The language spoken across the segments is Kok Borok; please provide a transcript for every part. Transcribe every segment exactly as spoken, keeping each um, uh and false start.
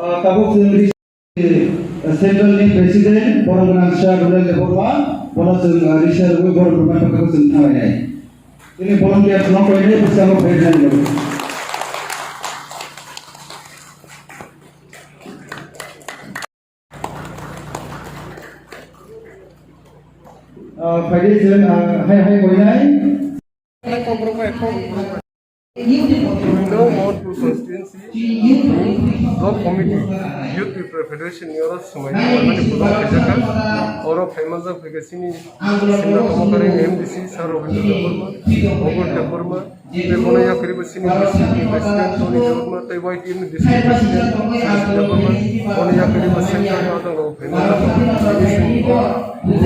Tabuk chwng Central ni President, borom gwnang Sir Ronel Debbarma, bono chwng, ah, risa rwui borom rwmani bagwi chwng thanglai nai. Chini volunteers no koinai bwskango phai nai. Ah, phaidi chwng, ah, hai hai koinai. Mohanpur constituency block committee youth people federation ni oro swmai ni phuno khaijak kha. Oro phai manjak phaikha chini senior komakari M D C Sir Robindra Debbarma, Obor Debbarma, tei bono yakarwi bo chini district ni president Tony Debbarma tei Y T F ni district president Sajid Debbarma, bono yakarwi bo central ni adongo phai manjak kha. Bini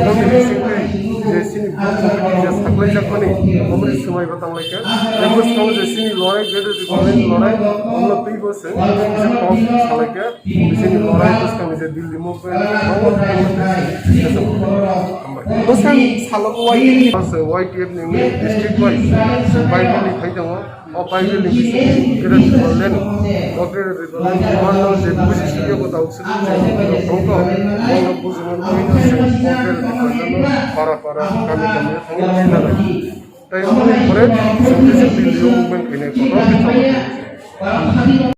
bisingtwi je chini block committee je saklaijak mani, omoni swmai bo tanglaikha. Tei bwskango je chini lorai, greater Tipraland lorai, omno twibo se kisa kok salaikha. Chini lorai bwskangni je Delhi movement, abo hambai. Bwskang salo Y T F ni Y T F ni district wise, Bible ni phai tongo. O Bible ni bising Greater Tipraland, o Greater Tipraland ni mano je buji sidi ko tau sidi je tongko, bono bujinani bagwi no se o Greater Tipraland no para para, kami kami thangwi sinana. Tai oboni pore chwng kisa Delhi o movement khainai kotor khe chalo.